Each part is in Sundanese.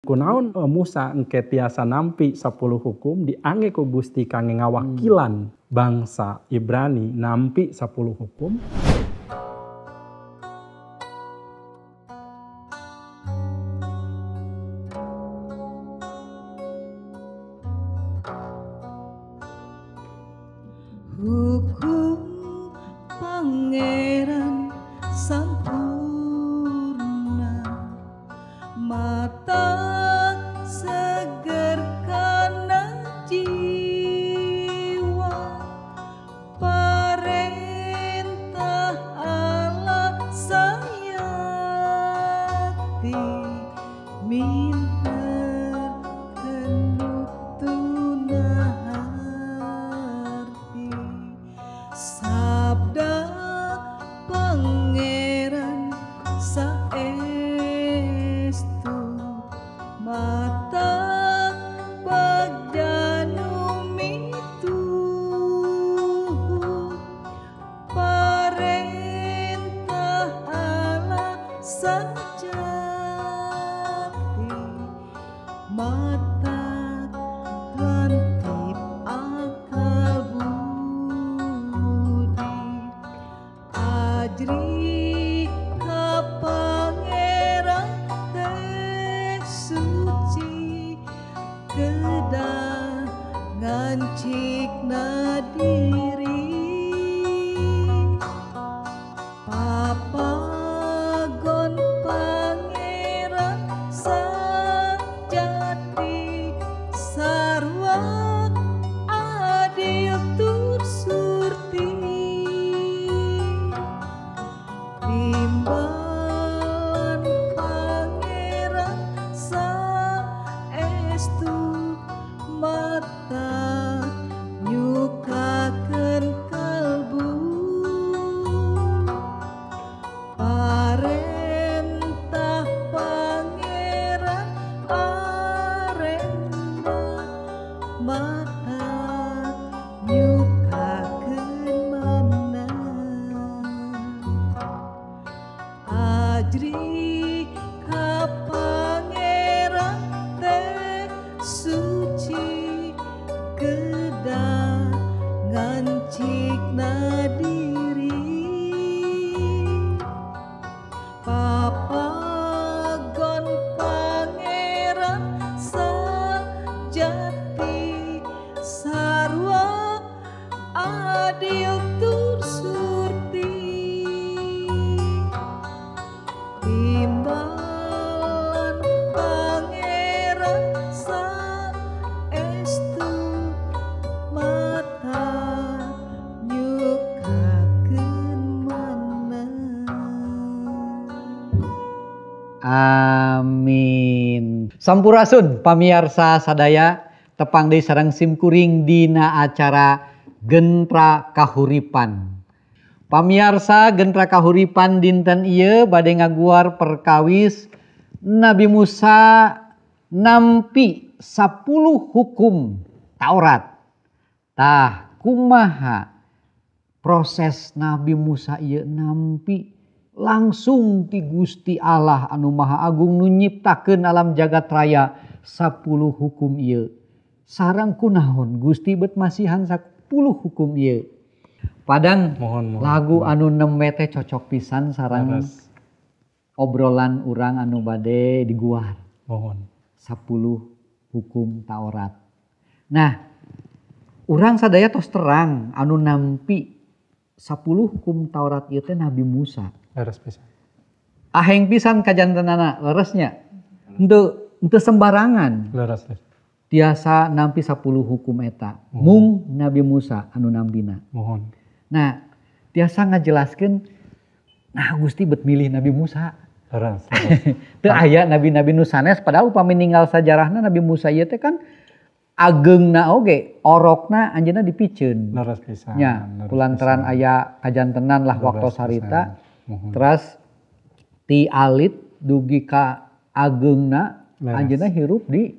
Kunaon Musa engke tiasa nampi 10 hukum diangge ku Gusti kangge ngawakilan bangsa Ibrani nampi 10 hukum. Hukum Pangeran sampurna, mata seger kana jiwa, parentah Allah sayati, minter kenu tunaharti, sabda Pangeran saestu, mata bagdanu mituhu, parentah Allah sajati, mata lantip akal budi, ajri ka Pangeran teh suci, kedah ngancikna diri, papagon Pangeran sajati, sarwa adil tur surti, timbalan Pangeran saestu, mata nyukakeun kalbu, parentah Pangeran arenda, mata nyukakeun mana, ajri ka Pangeran teh suci, kedah ngancikna diri, papagon Pangeran sajati, sarwa adil tur surti, timbalan Pangeran saestu, mata nyukakeun mana. Amin. Sampurasun pamiarsa sadaya, tepang deui sareng simkuring dina acara Gentra Kahuripan. Pamiarsa, Gentra Kahuripan dinten ieu bade ngaguar perkawis Nabi Musa nampi 10 hukum Taurat. Tah kumaha proses Nabi Musa ieu nampi langsung ti Gusti Allah anu Maha Agung nu nyiptakeun alam jagat raya 10 hukum ieu. Sareng kunaon Gusti bet masihan 10 hukum ieu. Padang Mohon, mohon. Lagu anu nembe teh cocok pisan sareng Leres. Obrolan urang anu bade diguar. Mohon. 10 hukum Taurat. Nah, urang sadaya tos terang anu nampi 10 hukum Taurat ieu teh Nabi Musa. Leres pisan. Aheng pisan kajantenana leresnya. Henteu sembarangan. Leres, leres. Tiasa nampi 10 hukum eta. Mung Nabi Musa anu nampina. Mohon. Nah, tiasa ngajelaskeun nah Gusti bet milih Nabi Musa. Leres, leres. Teu aya nabi-nabi nu sanes padahal upami ninggal sajarahna Nabi Musa ieu teh kan ageungna oge, orokna anjeunna dipiceun. Leres pisan. Nya, leres kulantaran pisan. Aya kajantenan lah Leres waktu pisan. Sarita. Mohon. Teras ti alit dugi ka ageungna Leres. Anjeunna hirup di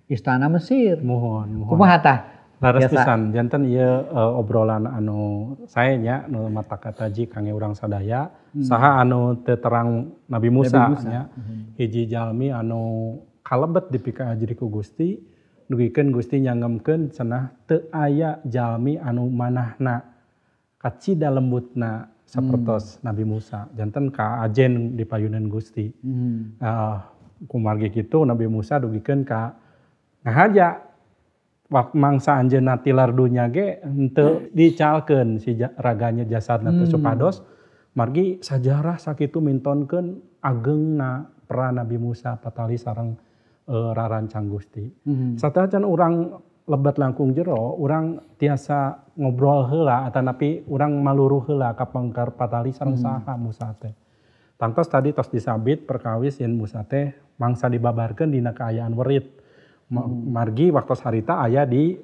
istana Mesir. Mohon, mohon. Kumaha tah? Leres Biasa. pisan. Janten ieu obrolan anu sae nya nu mata kataji kangge urang sadaya. Saha anu teu terang Nabi Musa, Nabi Musa. Nya. Hiji jalmi anu kalebet dipikaajri ku Gusti dugikeun Gusti nyangemkeun cenah teu aya jalmi anu manahna kacida lembutna sapertos Nabi Musa janten kaajen di payunan Gusti. Kumargi kitu Nabi Musa dugikeun ka ngahaja mangsa anjeunna tilar dunya ge henteu dicalkeun si raganya jasadna teh supados margi sajarah sakitu mintonkeun agengna peran Nabi Musa patali sareng rarancang Gusti. Satacan urang lebat langkung jero, urang tiasa ngobrol heula atanapi urang maluruh heula ka pangkar patali sareng saha Musa teh. Tangtos tadi tos disabit perkawis yen Musa teh mangsa dibabarkeun dina kaayaan werit. Margi waktos harita aya di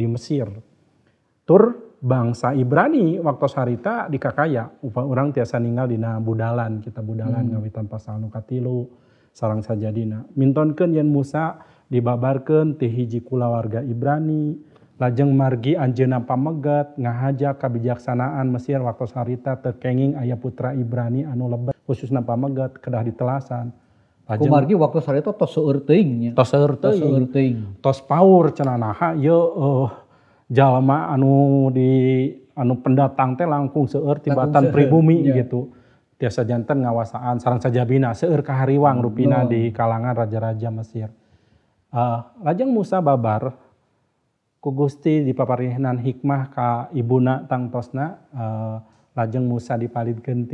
Mesir. Tur bangsa Ibrani waktos harita dikakaya. Urang tiasa ninggal dina budalan, kita budalan ngawitan pasal nu katilu sareng sajadina. Mintonkeun yen Musa dibabarkeun ti hiji kulawarga Ibrani, lajeng margi anjeunna pamegat ngahaja kabijaksanaan Mesir waktos harita teu kenging aya putra Ibrani anu lebet khususna pamegat kedah ditelasan. Lajeng kumargi waktos harita tos seueur teuing nya. Tos seueur teuing. Tos paur cenah naha ieu jalma anu di anu pendatang teh langkung seueur tibatan pribumi ya. Gitu. Tiasa janten ngawasaan sareng sajabina seueur kahariwang rupina di kalangan raja-raja Mesir. Lajeng Musa babar ku Gusti dipaparihanan hikmah ka ibuna tangtosna lajeng Musa dipalidkeun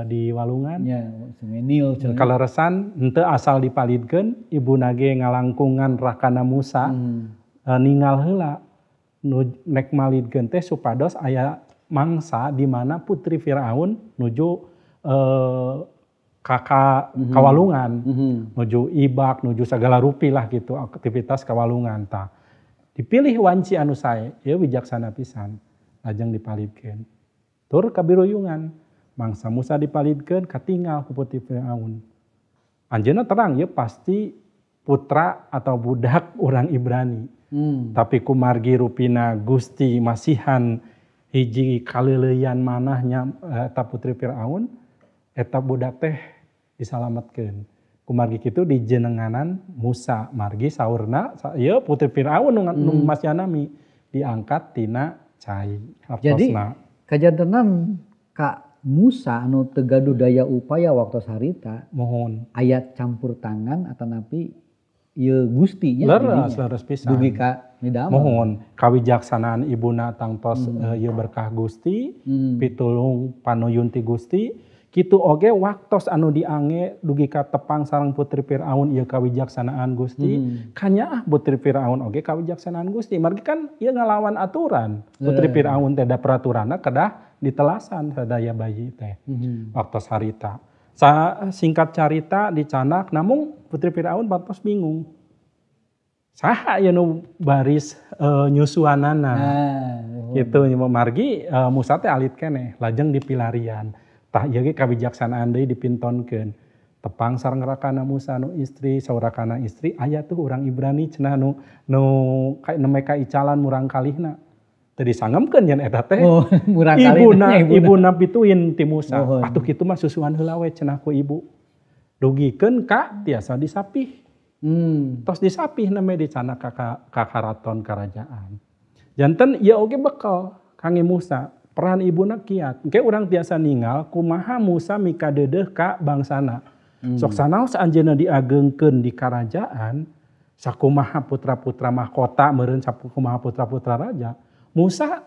di walungan nya Sungai Nil kaleresan henteu asal dipalidkeun ibuna ge ngalangkungan rakana Musa ningal heula nu nek malidkeun teh supados aya mangsa di mana putri Firaun nuju kakak kawalungan, nuju ibak, nuju segala rupi lah gitu aktivitas kawalungan tah. Dipilih wanci anu sae, ieu wijaksana pisan, lajeng dipalidkeun. Tur kabiruyungan, mangsa Musa dipalidkeun katingal ku putri Firaun. Anjeunna terang ieu pasti putra atau budak urang Ibrani. Tapi kumargi rupina Gusti masihan hiji kaleuleyan manahnya eta putri Firaun, eta budak teh disalametkeun. Kumargi kitu dijenenganan Musa, margi saurna ieu putri Firaun nu masyanami diangkat tina cai hartosna. Jadi kajantenan ka Musa anu teu gaduh daya upaya waktos harita mohon aya campur tangan atanapi ieu Gusti nya leres leres pisan dugi ka nidamel. Mohon kawijaksanaan ibuna tangtos ieu berkah Gusti, pitulung panuyun ti Gusti. Kitu oge waktos anu diange dugi ka tepang sareng putri Firaun ieu kawijaksanaan Gusti, kanyaah putri Firaun oge kawijaksanaan Gusti. Margi kan ieu ngalawan aturan. Putri Firaun teh da peraturanna kedah ditelasan sadaya bayi teh. Waktos harita. Singkat carita dicanak namung putri Firaun bantos bingung. Saha ieu nu baris nyusuanana. Kitu margi Musa teh alit keneh lajeng dipilarian. Tah ieu ge kawijaksanaan deui dipintonkeun. Tepang sareng rakana Musa nu istri, saurakana istri aya tuh urang Ibrani cenah nu neme ka icalan murang kalihna. Teu disangemkeun yen eta teh. Oh, murang kalihna ibuna pituin ti Musa. Atuh kitu mah susuan heula we cenah ku ibu. Dugikeun ka tiasa disapih. Tos disapih neme dicanak ka karaton karajaan. Janten ieu oge bekal kangge Musa. Peran ibuna kiat. Engke urang tiasa ningal kumaha Musa mikadeudeuh ka bangsana. Sok sanaos anjeunna diagengkeun di karajaan, sakumaha putra-putra mahkota meureun sakumaha putra-putra raja, Musa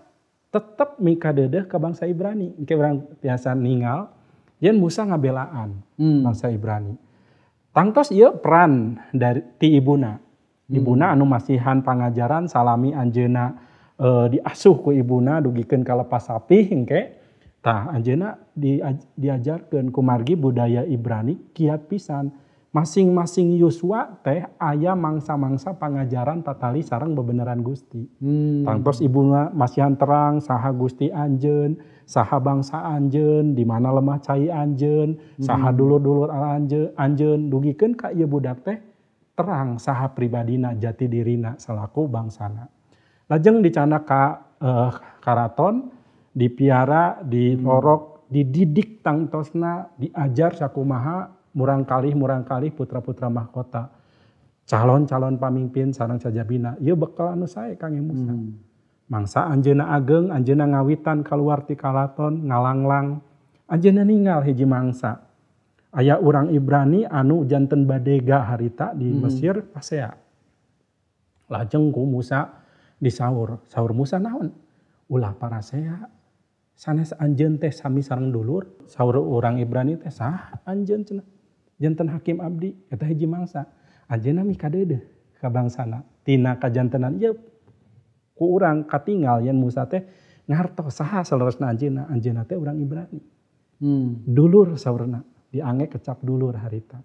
tetep mikadeudeuh ka bangsa Ibrani. Engke urang tiasa ningal yen Musa ngabelaan bangsa Ibrani. Tangtos ieu peran dari ti ibuna. Ibuna anu masihan pangajaran salami anjeunna diasuh ku ibuna dugikeun ka lepas sapih engke tah anjeunna diajarkeun kumargi budaya Ibrani kiat pisan masing-masing yuswa teh aya mangsa-mangsa pangajaran patali sareng bebeneran Gusti. Tangtos ibuna masihan terang saha Gusti anjeun, saha bangsa anjeun, di mana lemah cai anjeun, saha dulur-dulur anjeun dugikeun ka ieu budak teh terang saha pribadina jati dirina salaku bangsana. Lajeng dicanak ka karaton, dipiara, ditorok, dididik tangtosna, diajar sakumaha Murangkalih putra-putra mahkota. Calon-calon pamimpin sareng sajabina ieu bekal anu sae kangge Musa. Mangsa anjeunna ageng, anjeunna ngawitan kaluar ti kalaton ngalanglang. Anjeunna ningal hiji mangsa. Aya urang Ibrani anu janten badega harita di Mesir pasea. Lajeng ku Musa disaur. Saur Musa naon? Ulah parasea. Sanes anjeun teh sami sareng dulur. Saur urang Ibrani teh sah anjeun cenah. Janten hakim abdi eta hiji mangsa. Anjeunna mikadeudeuh ka bangsana. Tina kajantenan ieu ku urang katingal yen Musa teh ngartos saha saleresna anjeunna. Anjeunna teh urang Ibrani. Dulur saurna diange kecap dulur harita.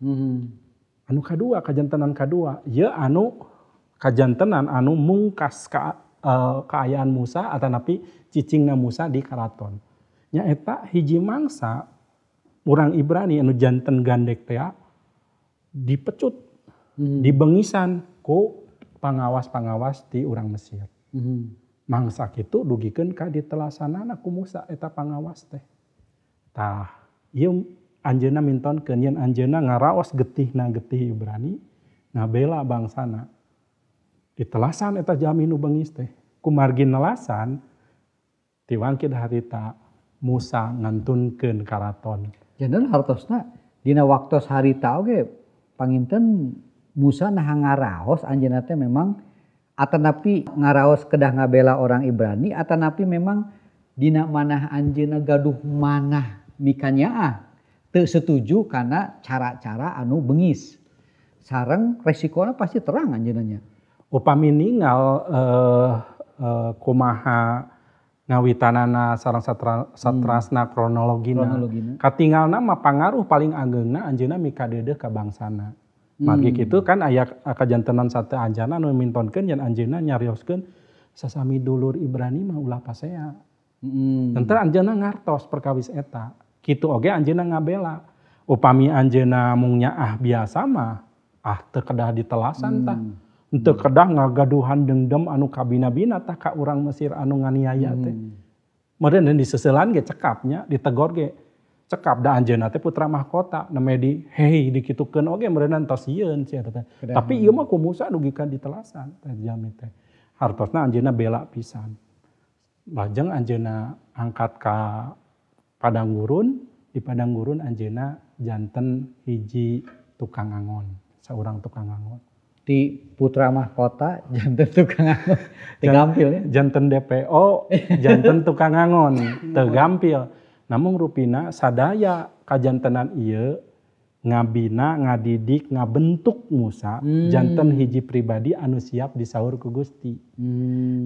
Anu kadua kajantenan kadua ieu anu kajantenan anu mungkas kaayaan Musa atanapi cicingna Musa di karaton. Nyaeta hiji mangsa urang Ibrani anu janten gandek teh dipecut, dibengisan ku pangawas-pangawas ti urang Mesir. Mangsa kitu dugikeun ka ditelasanana ku Musa eta pangawas teh. Tah, ieu anjeunna mintonkeun yen anjeunna ngaraos getihna getih Ibrani ngabela bangsana. Ditelasan eta jalmi nu bengis teh. Kumargi nelasan tiwangkid harita Musa ngantunkeun karaton. Janten hartosna dina waktos harita oge panginten Musa naha ngaraos anjeunna teh memang atanapi ngaraos kedah ngabela orang Ibrani atanapi memang dina manah anjeunna gaduh manah mikanyaah teu setuju kana cara-cara anu bengis. Sareng resikona pasti terang anjeunna nya. Upami ningal kumaha ngawitanana sareng satrasna kronologina. Katingalna mah pangaruh paling ageungna anjeunna mikadeudeuh ka bangsana. Margi kitu kan aya kajantenan sate anjana anu mintonkeun yen anjeunna nyarioskeun sasami dulur Ibrani mah ulah pasea. Tentu anjeunna ngartos perkawis eta. Kitu oge anjeunna ngabela. Upami anjeunna mung nyaah biasa mah ah teu kedah ditelasan tah. Teu kedah ngagaduhan dendam anu kabina-bina tah ka urang Mesir anu nganiaya teh. Meureun diseuselan ge cekapnya, ditegor ge cekap da anjeunna teh putra mahkota neme di hei dikitukeun oge meureunna tos sieun sia teh. Tapi ieu mah ku Musa dugikeun ditelasan teh jalmi teh. Hartosna anjeunna bela pisan. Lajeng anjeunna angkat ka padang gurun, di padang gurun anjeunna janten hiji tukang angon, saurang tukang angon. Di putra mahkota janten tukang angon teu gampil ya. Janten DPO, janten tukang angon teu gampil. Namun rupina sadaya kajantenan ieu ngabina, ngadidik, ngabentuk Musa janten hiji pribadi anu siap disaur ku Gusti.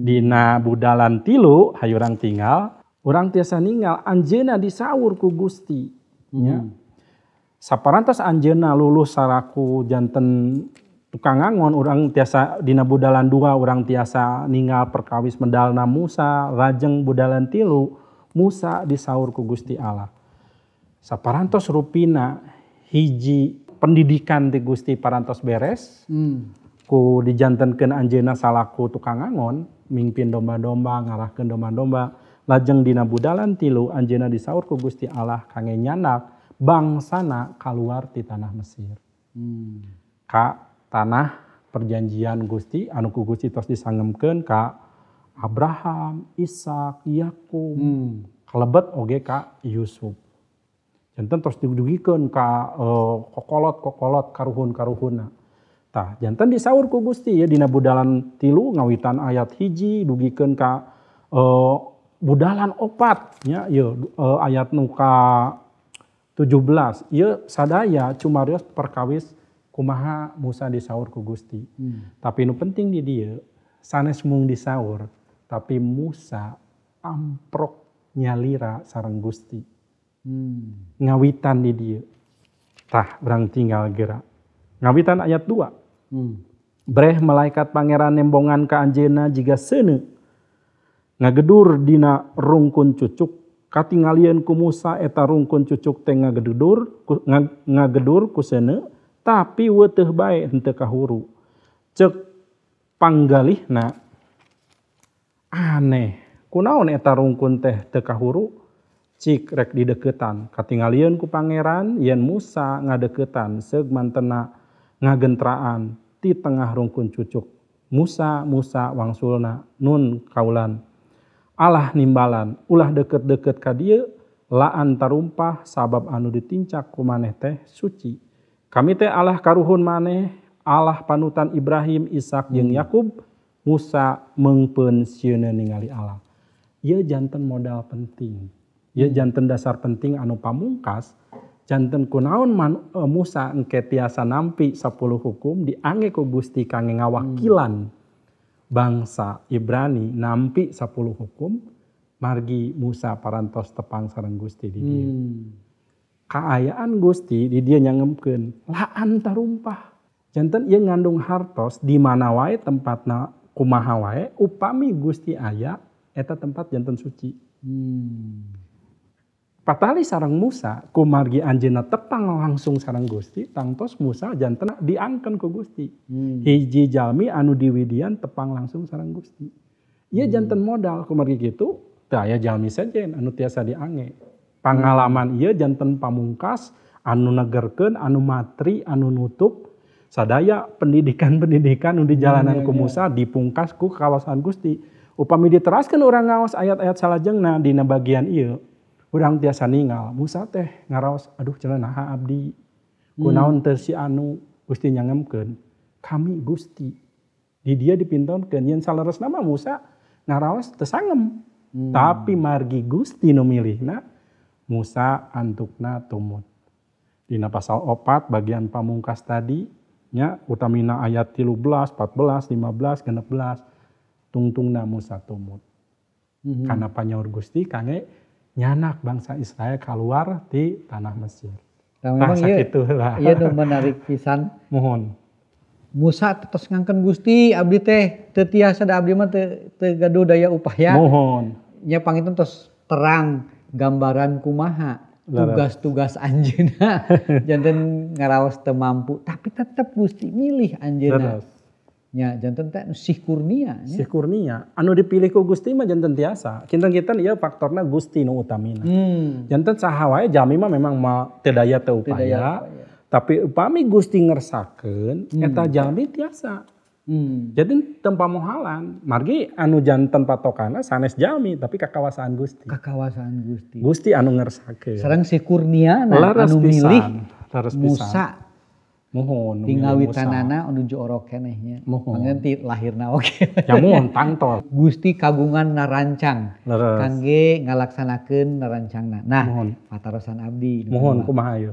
Dina budalan tilu hayu urang tinggal, urang tiasa ninggal anjeunna disaur ku Gusti nya. Saparantos anjeunna lulus saraku janten tukang angon, urang tiasa dina budalan dua urang tiasa ninggal perkawis medalna Musa, lajeng budalan tilu Musa disaur ku Gusti Allah. Saparantos rupina hiji pendidikan ti Gusti parantos beres, ku dijantenkeun anjeunna salaku tukang angon, mingpin domba-domba, ngarahkeun domba-domba, lajeng dina budalan tilu anjeunna disaur ku Gusti Allah kangge nyanak bangsana kaluar ti tanah Mesir. Ka tanah perjanjian Gusti anu ku Gusti tos disangemkeun ka Abraham, Ishak, Yakub, kalebet oge ka Yusuf. Janten tos didugikeun ka kokolot-kokolot karuhun-karuhunna. Tah, janten disaur ku Gusti ya dina budalan tilu ngawitan ayat 1 dugikeun ka budalan 4 nya ieu ayat nu ka 17. Ieu sadaya cumarios perkawis kumaha Musa disaur ku Gusti. Tapi nu penting di dieu sanes mung disaur, tapi Musa amprok nyalira sareng Gusti. Ngawitan di dieu. Tah urang tinggal geura. Ngawitan ayat 2. Breh malaikat pangeran nembongan ka anjeunna jiga seuneu. Ngagedur dina rungkun cucuk. Katingalieun ku Musa eta rungkun cucuk teh ngagedur ku seuneu, tapi weuteuh bae henteu kahuru. Ceuk panggalihna aneh. Kunaon eta rungkun teh teu kahuru? Cik rek dideketan katingalieun ku pangeran yen Musa ngadeketan seug mantena ngagentraan ti tengah rungkun cucuk. Musa Musa wangsulna nun kaulan. Allah nimbalan ulah deket-deket ka dieu laan tarumpah sabab anu ditincak ku maneh teh suci. Kami teh Allah karuhun maneh, Allah panutan Ibrahim, Ishak jeung Yakub. Musa meungpeun sieuna ningali Allah. Ieu janten modal penting. Ieu janten dasar penting anu pamungkas janten kunaon Musa engke tiasa nampi 10 hukum diangge ku Gusti kangge ngawakilan bangsa Ibrani nampi 10 hukum margi Musa parantos tepang sareng Gusti di dieu. Kaayaan Gusti di dieu nyangemkeun laan tarumpah. Janten ieu ngandung hartos di mana wae tempatna kumaha wae upami Gusti aya eta tempat janten suci. Patali sareng Musa kumargi anjeunna tepang langsung sareng Gusti tangtos Musa janten diangkeun ku Gusti. Hiji jalmi anu diwidian tepang langsung sareng Gusti. Ieu janten modal kumargi kitu teu aya jalmi sejen anu tiasa diange. Pangalaman ieu janten pamungkas anu negerkeun anu matri anu nutup sadaya pendidikan-pendidikan nu dijalanan ku Musa dipungkas ku kawasan Gusti. Upami diteraskeun urang ngaos ayat-ayat salajengna dina bagian ieu urang tiasa ningal Musa teh ngaraos aduh cenah naha abdi kunaon teu si anu Gusti nyangemkeun kami Gusti di dia dipintonkeun yen saleresna mah Musa ngaraos teu sangem tapi margi Gusti nu milihna Musa antukna tumut. Dina pasal 4 bagian pamungkas tadi nya utamina ayat 13, 14, 15, 16 tungtungna Musa tumut. Karena panyaur Gusti kangge nyanak bangsa Israel keluar di tanah Mesir. Nah, memang iya, iya nu menarik pisan. Mohon. Musa tos ngangkeun Gusti abdi teh teu tiasa da abdi mah teu gaduh daya upaya. Mohon. Nya panginten tos terang gambaran kumaha tugas-tugas anjeunna. Janten ngaraos teu mampu tapi tetep Gusti milih anjeunna. Nya janten teh sih kurnia nya. Sih kurnia anu dipilih ku Gusti mah janten tiasa. Kinten-kinten ieu faktorna Gusti nu utamina. Janten saha wae jalmi mah memang teu daya teu upaya. Tapi upami Gusti ngersakeun eta jalmi tiasa. Jadi teu pamohalan margi anu janten patokana sanes jalmi tapi kakawasaan Gusti. Kakawasaan Gusti. Gusti anu ngersakeun. Sareng si kurniana anu milih Musa. Mohon tingawitanana nuju orok keneh nya. Panginten ti lahirna oge. Ya mohon tangtol. Gusti kagungan narancang. Leres. Kangge ngalaksanakeun narancangna. Nah, mohon. Patarosan abdi. Mohon kumaha ieu?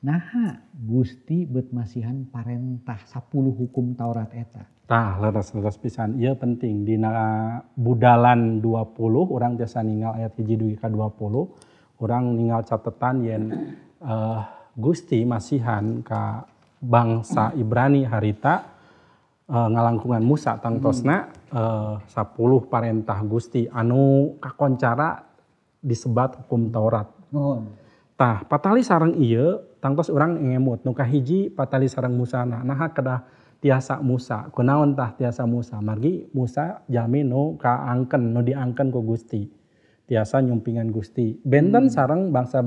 Naha Gusti beut masihan parentah 10 hukum Taurat eta. Tah leres-leres pisan ieu penting dina budalan 20 urang tiasa ningal ayat 1 dugi ka 20 urang ningal catetan yen Gusti masihan ka bangsa Ibrani harita ngalangkungan Musa tangtosna 10 parentah Gusti anu kakoncara disebat hukum Taurat. Mohon. Tah patali sareng ieu tangtos urang ngemut nu kahiji patali sareng Musa naha kedah tiasa Musa kunaon tah tiasa Musa margi Musa jalmi nu kaangken nu diangken ku Gusti tiasa nyumpingan Gusti benten sareng bangsa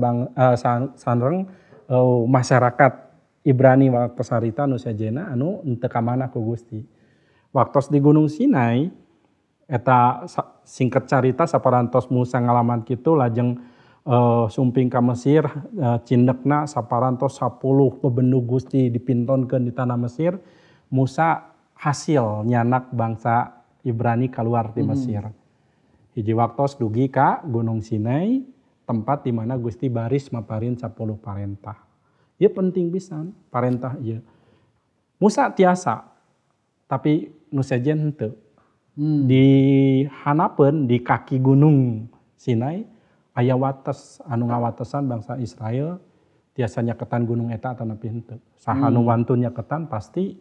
sareng masyarakat Ibrani waktu sarita nu sejena anu henteu ka mana ku Gusti. Waktos di Gunung Sinai eta singkat carita saparantos Musa ngalaman kitu lajeng sumping ka Mesir cindekna saparantos 10 bebendu Gusti dipintonkeun di tanah Mesir. Musa hasil nyanak bangsa Ibrani keluar di Mesir. Hiji waktos dugi ka Gunung Sinai tempat di mana Gusti baris maparin 10 parentah. Ieu penting pisan parentah ieu. Musa tiasa tapi nu sejen henteu. Di hanapeun di kaki Gunung Sinai aya wates anu ngawatesan bangsa Israel tiasa nyaketan gunung eta atanapi henteu. Saha nu wantun nyaketan pasti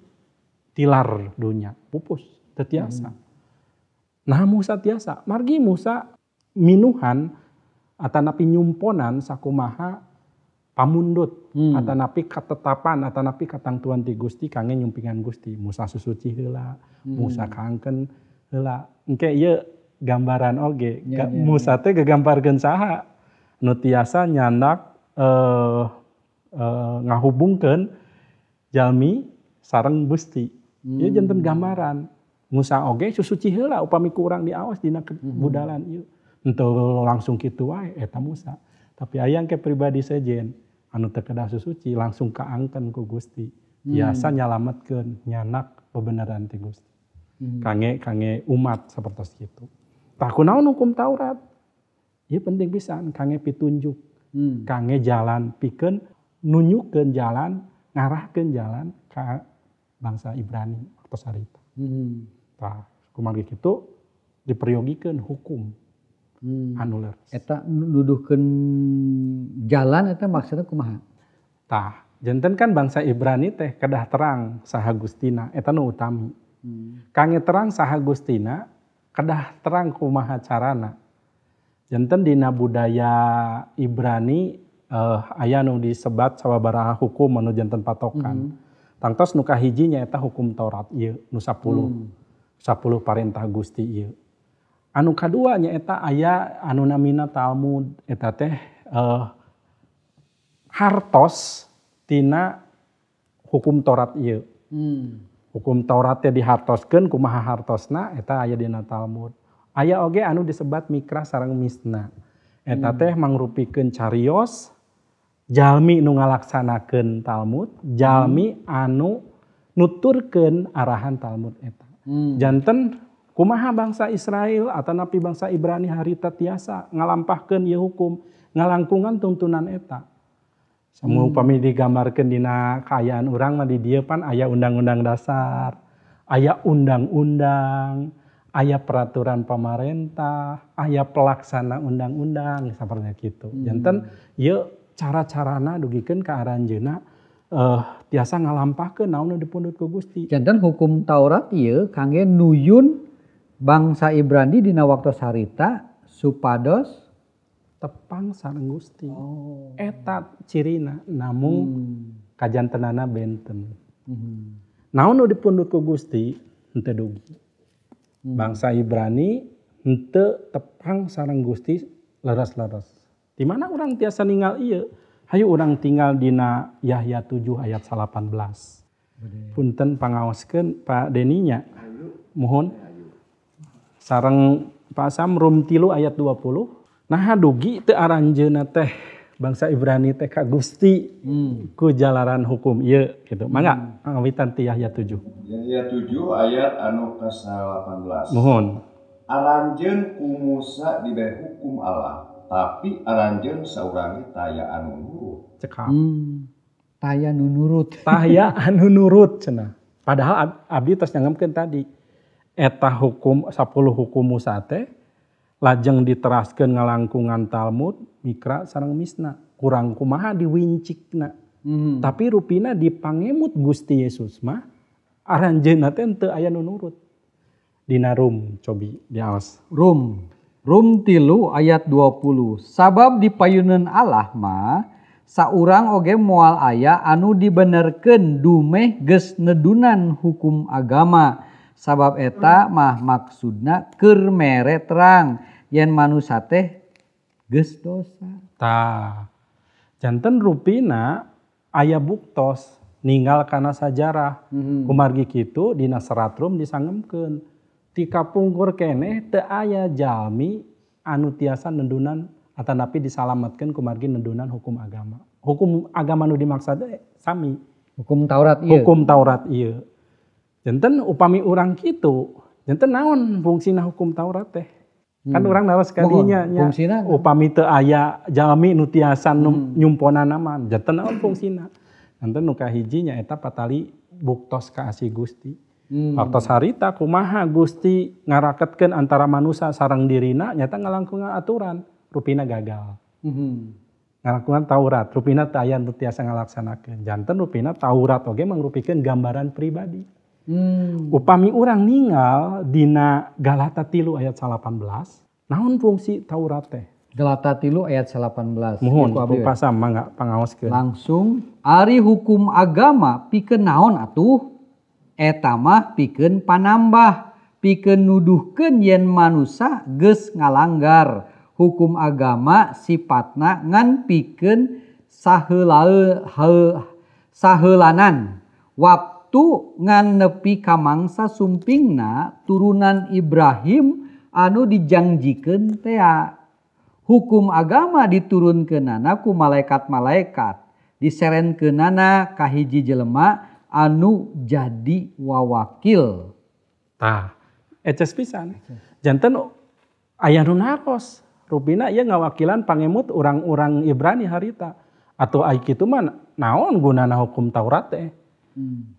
tilar dunya, pupus, teu tiasa. Nah Musa tiasa, margi Musa minuhan atanapi nyumponan sakumaha pamundut atanapi ketetapan atanapi katangtuan ti Gusti kangge nyumpingan Gusti. Musa susuci heula, Musa kaangkeun heula. Engke ieu gambaran oge. Musa teh gagambarkeun saha? Nu tiasa nyandak ngahubungkeun jalmi sareng Gusti. Ieu janten gambaran. Musa oge susuci heula upami ku urang diaos dina budalan ieu. Henteu langsung kitu wae eta Musa. Tapi aya ke pribadi sejen anu teu kedah susuci langsung kaangkeun ku Gusti. Tiasa nyalametkeun nyanak bebeneran ti Gusti. Kange umat sapertos kitu. Tah kunaon hukum Taurat? Ieu penting pisan kange pitunjuk. Kange jalan pikeun nunyukkeun jalan, ngarahkeun jalan ka bangsa Ibrani waktu harita. Tah kumargi kitu diperyogikeun hukum anu leres. Eta nuduhkeun jalan eta maksudna kumaha? Tah, janten kan bangsa Ibrani teh kedah terang saha Gustina, eta nu utami. Kange terang saha Gustina, kedah terang kumaha carana. Janten dina budaya Ibrani aya nu disebat sababaraha hukum anu janten patokan. Tangtos nu kahiji nyaeta hukum Taurat ieu nu 10. 10 parentah Gusti ieu. Anu kadua nyaeta aya anu namina Talmud eta teh hartos tina hukum Taurat ieu. Hukum Taurat teh dihartoskeun kumaha hartosna eta aya dina Talmud. Aya oge anu disebat Mikra sareng Misna. Eta teh mangrupikeun carios jalmi nu ngalaksanakeun Talmud, jalmi anu nuturkeun arahan Talmud eta. Janten kumaha bangsa Israel atanapi bangsa Ibrani harita tiasa ngalampahkeun ieu hukum, ngalangkungan tuntunan eta. Samu upami digambarkeun dina kaayaan urang mah di dieu pan aya undang-undang dasar, aya undang-undang, aya peraturan pamarentah, aya pelaksana undang-undang saperti kitu. Janten ieu cara-carana dugikeun ka aranjeuna tiasa ngalampahkeun naon nu dipundhut ku Gusti. Janten hukum Taurat ieu kangge nuyun bangsa Ibrani dina waktu harita supados tepang sareng Gusti. Eta cirina namung kajantenana benten. Naon nu dipundhut ku Gusti henteu dugi. Bangsa Ibrani henteu tepang sareng Gusti leres-leres. Di mana urang tiasa ninggal ieu? Hayu urang tinggal dina Yahya 7 ayat 18. Punten pangaoskeun Pak Deninya. Mohon. Sareng Pak Sam Rum 3 ayat 20. Nah dugi teu aranjeunna teh bangsa Ibrani teh ka Gusti ku jalaran hukum ieu gitu. Mangga ngawitan ti Yahya 7. Yahya 7 ayat anu ka-18. Mohon. Aranjeun ku Musa dibere hukum Allah, tapi aranjeun saurang taya anu nurut. Cekap. Taya nu nurut. Taya anu nurut cenah. Padahal abdi tos nyangemkeun tadi. Eta hukum 10 hukum Musa teh lajeng diteraskeun ngalangkungan Talmud, Mikra sareng Misna. Kurang kumaha diwincikna. Tapi rupina dipangemut Gusti Yesus mah aranjeunna teh teu aya nu nurut. Dina Rum cobi diaos. Rum 3 ayat 20. Sabab dipayuneun Allah mah saurang oge moal aya anu dibenerkeun dumeh geus nedunan hukum agama. Sabab eta mah maksudna keur mere terang yen manusa teh geus dosa. Tah. Janten rupina aya buktos ninggal kana sajarah. Kumargi kitu dina serat Rum disangemkeun. Ti kapungkur keneh teu aya jalmi anu tiasa nendunan atanapi disalametkeun kumargi nendunan hukum agama. Hukum agama nu dimaksud sami. Hukum Taurat ieu. Hukum Taurat ieu. Janten upami urang kitu, janten naon fungsina hukum Taurat teh? Kan urang naros kadinya nya. Fungsina upami teu aya jalmi nu tiasa nyumponana mah, janten naon fungsina? Janten nu kahiji nyaeta patali buktos ka asih Gusti. Waktos harita kumaha Gusti ngaraketkeun antara manusia sareng dirina nyata ngalangkungan aturan, rupina gagal. Ngalangkungan Taurat, rupina teu aya nu tiasa ngalaksanakeun. Janten rupina Taurat oge mangrupikeun gambaran pribadi. Upami urang ningal dina Galata 3 ayat 18, naon fungsi Taurat teh? Galata 3 ayat 18. Muhun, rupa sama mangga pangaoskeun. Langsung ari hukum agama pikeun naon atuh? Eta mah pikeun panambah, pikeun nuduhkeun yen manusa geus ngalanggar. Hukum agama sifatna ngan pikeun saheulanan waktu ngan nepi ka mangsa sumpingna turunan Ibrahim anu dijangjikeun tea. Hukum agama diturunkeunana ku malaikat-malaikat, diserenkeunana ka hiji jelema anu jadi wawakil. Tah, eces pisan. Janten aya nu naros, rupina ieu ngawakilan pangemut urang-urang Ibrani harita. Atau ai kitu mah naon gunana hukum Taurat teh?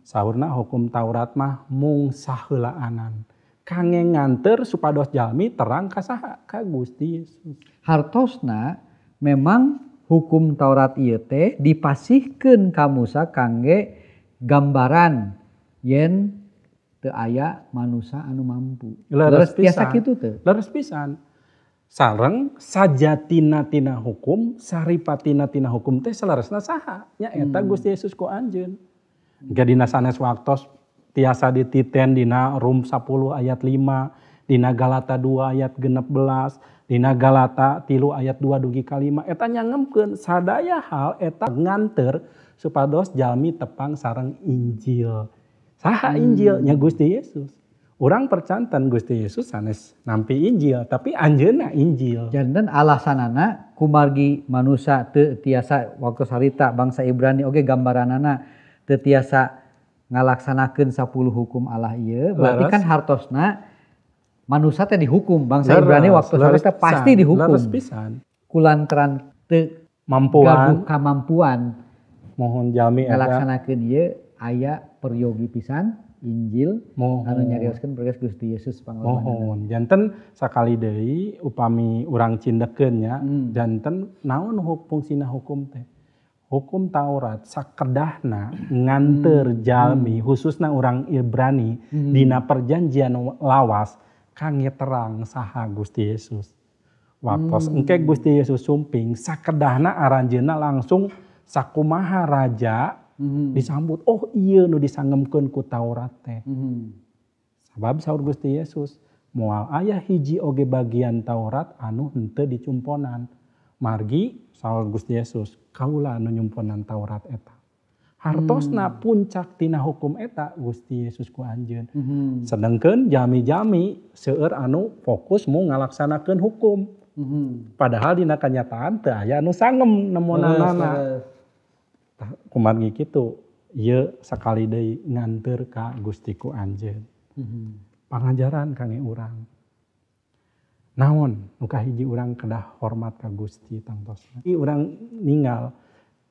Saurna hukum Taurat mah mung saheulaanan. Kangge nganter supados jalmi terang ka saha? Ka Gusti Yesus. Hartosna memang hukum Taurat ieu teh dipasihkeun ka Musa kangge gambaran yen teu aya manusa anu mampu. Leres tiasa pisan. Kitu teu? Leres pisan. Sareng sajatina tina hukum, saripatina tina hukum teh saleresna saha? Nya eta Gusti Yesus ku anjeun. Engke dina sanes waktos tiasa dititen dina Rum 10 ayat 5, dina Galata 2 ayat 16, dina Galata 3 ayat 2 dugi ka 5. Eta nyangemkeun sadaya hal eta nganter supados jalmi tepang sareng Injil. Saha Injil? Nya Gusti Yesus. Urang percanten Gusti Yesus sanes nampi Injil, tapi anjeunna Injil. Janten alasanana kumargi manusa teu tiasa waktu harita bangsa Ibrani oge gambaranana teu tiasa ngalaksanakeun 10 hukum Allah ieu, berarti Leres. Kan hartosna manusa teh dihukum, bangsa Leres, Ibrani waktu leres harita pasti pisan, dihukum. Leres pisan. Kulantaran teu Mampuan gaduh kamampuan mohon jalmi eta ngalaksanakeun ieu aya peryogi pisan Injil mohon. Anu nyarioskeun perkara Gusti Yesus pangorbanan. Mohon janten sakali deui upami urang cindekeun nya, janten naon fungsina hukum teh? Hukum Taurat sakedahna nganter jalmi khususna urang Ibrani dina perjanjian lawas kangge terang saha Gusti Yesus. Waktos engke Gusti Yesus sumping sakedahna aranjeunna langsung sakumaha raja disambut, oh ieu nu disangemkeun ku Taurat teh. Sabab saur Gusti Yesus moal aya hiji oge bagian Taurat anu henteu dicumponan. Margi saur Gusti Yesus kaula anu nyumponan Taurat eta. Hartosna puncak tina hukum eta Gusti Yesus ku anjeun. Sedengkeun jami-jami seueur anu fokus mu ngalaksanakeun hukum. Padahal dina kanyataan teu aya anu sangem nemonanana. Tah kumargi kitu ieu sakali deui nganteur ka Gusti ku anjeun. Pangajaran kangge urang. Naon nu kahiji urang kedah hormat ka Gusti tangtosna. Urang ninggal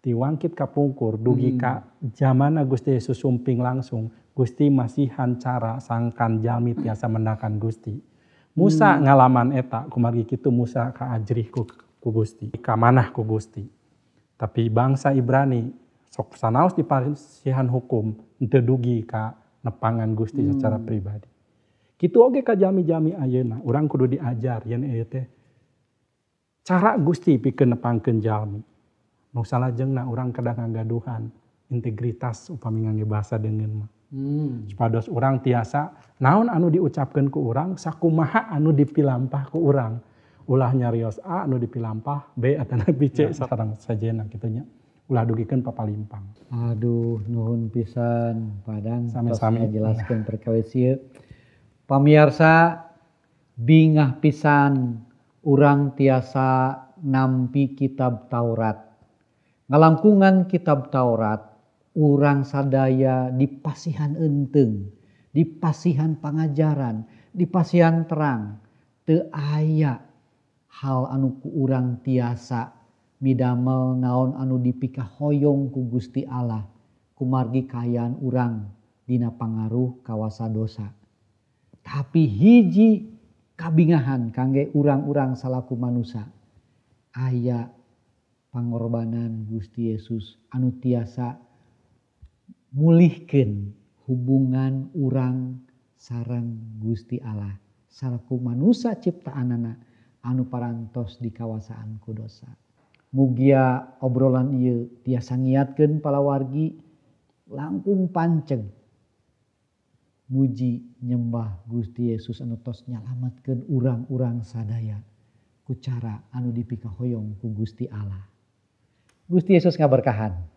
ti wangkit kapungkur dugi ka zamana Gusti Yesus sumping langsung, Gusti masihan cara sangkan jalmi tiasa mendakan Gusti. Musa ngalaman eta kumargi kitu Musa kaajrih ku Gusti, kamanah ku Gusti. Tapi bangsa Ibrani sok sanaos dipasihan hukum henteu dugi ka nepangan Gusti secara pribadi. Kitu oge ka jami-jami ayeuna urang kudu diajar yen ieu teh cara Gusti pikeun nepangkeun jalmi. Nu salajengna urang kedah ngagaduhan integritas upami ngangge bahasa deungeun mah. Supados urang tiasa naon anu diucapkeun ku urang sakumaha anu dipilampah ku urang. Ulah nyarios A anu dipilampah B atanapi C sareng sajena kitu nya. Ulah dugikeun papalimpang. Aduh nuhun pisan Padang tos Sami-sami. Ngajelaskeun perkawis ieu. Pamiarsa bingah pisan urang tiasa nampi kitab Taurat. Ngalangkungan kitab Taurat urang sadaya dipasihan eunteng, dipasihan pangajaran, dipasihan terang. Teu aya hal anu ku urang tiasa midamel naon anu dipikahoyong ku Gusti Allah kumargi kaayaan urang dina pangaruh kawasa dosa. Tapi hiji kabingahan kangge urang-urang salaku manusa aya pangorbanan Gusti Yesus anu tiasa mulihkeun hubungan urang sareng Gusti Allah salaku manusa ciptaanana anu parantos dikawasaan ku dosa. Mugia obrolan ieu tiasa ngiatkeun palawargi langkung panceg muji nyembah Gusti Yesus anu tos nyalametkeun urang-urang sadaya. Ku cara anu dipikahoyong ku Gusti Allah. Gusti Yesus ngaberkahan.